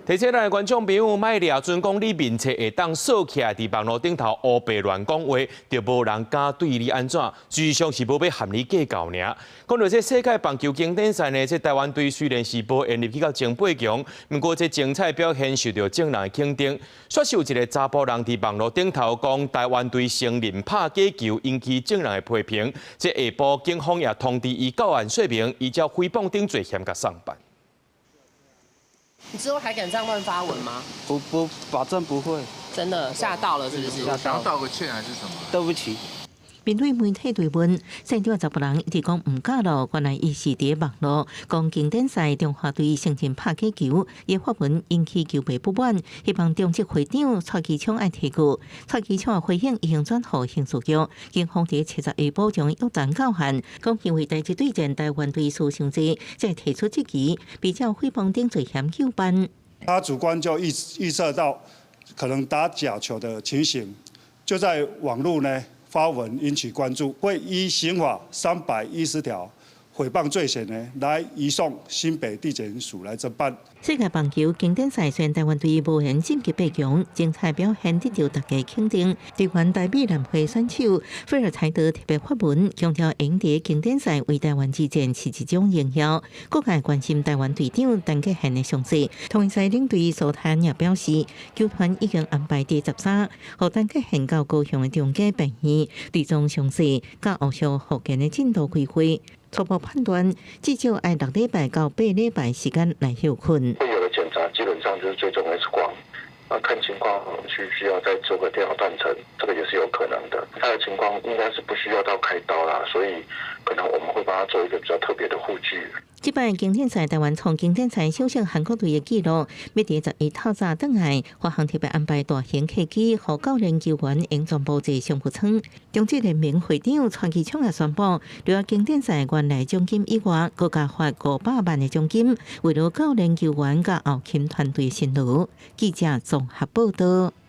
提醒咱的觀眾朋友，莫掠準講你面冊會當鎖起來，佇網路頂頭烏白亂講話，就無人敢對你按怎，事實上是無欲和你計較爾。講到這世界棒球經典賽呢，這台灣隊雖然是無緣入去到前八強，毋過這精彩表現受到眾人的肯定。煞是有一個查埔人佇網路頂頭講台灣隊承認拍假球，引起眾人的批評。這下晡警方也通知伊到案說明，依照誹謗等罪嫌共送辦。你之後還敢這樣亂發文嗎？不不，保證不會。真的嚇到了，是不是？想要道個歉還是什麼？對不起。面對媒體追問，現場查埔人一直講毋敢囉，原來伊是佇網路講經典賽中華隊承認拍假球，伊發文引起球迷不滿，希望中職會長蔡其昌愛提告。蔡其昌回應已經轉予刑事局，警方佇七十下晡將約談到案，講因為台職對戰台灣隊輸傷濟，才提出質疑，比照誹謗等罪嫌究辦。他主觀就預測到可能打假球的情形，就在網路呢發文引起關注，會依刑法310條誹謗罪嫌呢，來移送新北地檢署來偵辦。世界棒球經典賽雖然台灣隊無緣晉級八強，精彩表現得到大家肯定。台灣台美南會選手菲爾柴德特別發文強調，贏得經典賽為台灣之戰是一種榮耀。各界關心台灣隊長陳傑憲的傷勢，統一獅領隊蘇泰也表示，球團已經安排第13，予陳傑憲到高雄的長庚病院，追蹤傷勢，佮後續復健的進度開會。初步判斷，至少愛6禮拜到8禮拜時間來歇睏。會有的檢查基本上就是追蹤 X 光，啊，看情況需不需要再做個電腦斷層，這個也是有可能的。他的情況應該是不需要到開刀啦，所以可能我們會幫他做一個比較特別的護具。這擺經典賽台灣創經典賽首勝韓國隊的紀錄，欲佇11透早轉來，華航特別安排大型客機，予教練球員用全部坐商務艙。中職聯盟會長蔡其昌也宣布，除了經典賽原來獎金以外，閣加發500萬的獎金，為了教練球員佮後勤團隊辛勞。記者綜合報道。